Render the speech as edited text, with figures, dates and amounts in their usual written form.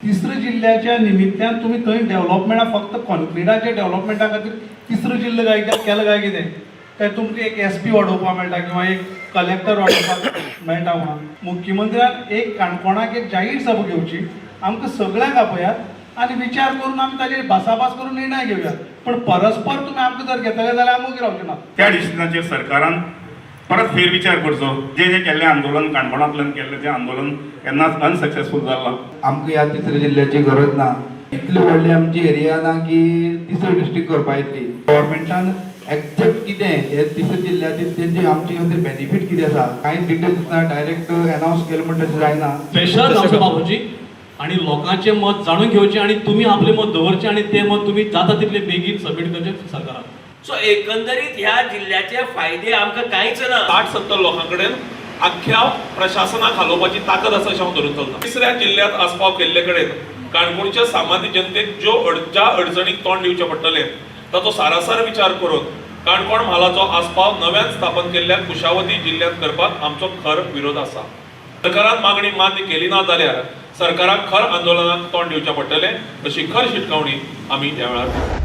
तिसऱ्या जिल्ल्याच्या निमित्यान तुमी थंय डेव्हलपमेंटा, फक्त कॉन्क्रिटाच्या डेव्हलपमेंटा खातीर तिसरो जिल्लो काय केलो काय कितें? काय तुमकां एक एसपी वाडोवपाक मेळटा किंवा एक कलेक्टर वाडोवपाक मेळटा म्हणून मुख्यमंत्र्यान एक काणकोणाक एक जाहीर सभा घेवची, आमकां सगळ्यांक आपयात आनी विचार करून आमी ताजेर भासाभास करून निर्णय घेवया. पण परस्पर तुमी आमकां जर घेतले जाल्यार आमी ओगी रावचे ना. त्या डिसिजनाचेर सरकारान परत फेरविचार करचो. जे जे केल्लें आंदोलन, काणकोणांतल्यान केल्लें तें आंदोलन केन्नाच अनसक्सेसफूल जालां. आमकां ह्या तिसऱ्या जिल्ल्याची गरज ना. इतली व्हडली आमची एरिया ना की तिसरी डिस्ट्रिक्ट करपा येतली. गव्हर्मेंटान एक्झॅक्ट कितें हे तिसऱ्या जिल्ल्याचे तेंचे आमचे खातीर बेनिफीट कितें आसा, कांय डिटेल्स ना. डायरेक्ट अनावन्स केलें म्हणटा तशें जायना. स्पेशल ग्रामसभा आपोवची आणि लोकांचें मत जाणून घेवचें आणि तुमी आपलें मत दवरचें आणि तें मत तुमी जाता तितले बेगीन सबमीट करचें सरकाराक. सो एकंदरीत ह्या जिल्ल्याचे फायदे आमकां कांयच ना. 60-70 लोकां कडेन आख्ख्या प्रशासनाक हालोवपाची ताकद आसा अशें हांव धरून चलता. तिसऱ्या जिल्ल्यांत आस्पाव केल्ले कडेन काणकोणच्या सामान्य जनतेक ज्या अडचणीक तोंड दिवचें पडटलें ताचो सारासार विचार करून काणकोण म्हालाचो आस्पाव नव्यान स्थापन केल्ल्या कुशावती जिल्ल्यांत करपाक आमचो खर विरोध आसा. सरकारान मागणी मान्य केली ना जाल्यार सरकाराक खर आंदोलनाक तोंड दिवचें पडटलें अशी खर शिटकावणी आमी ह्या वेळार दितात.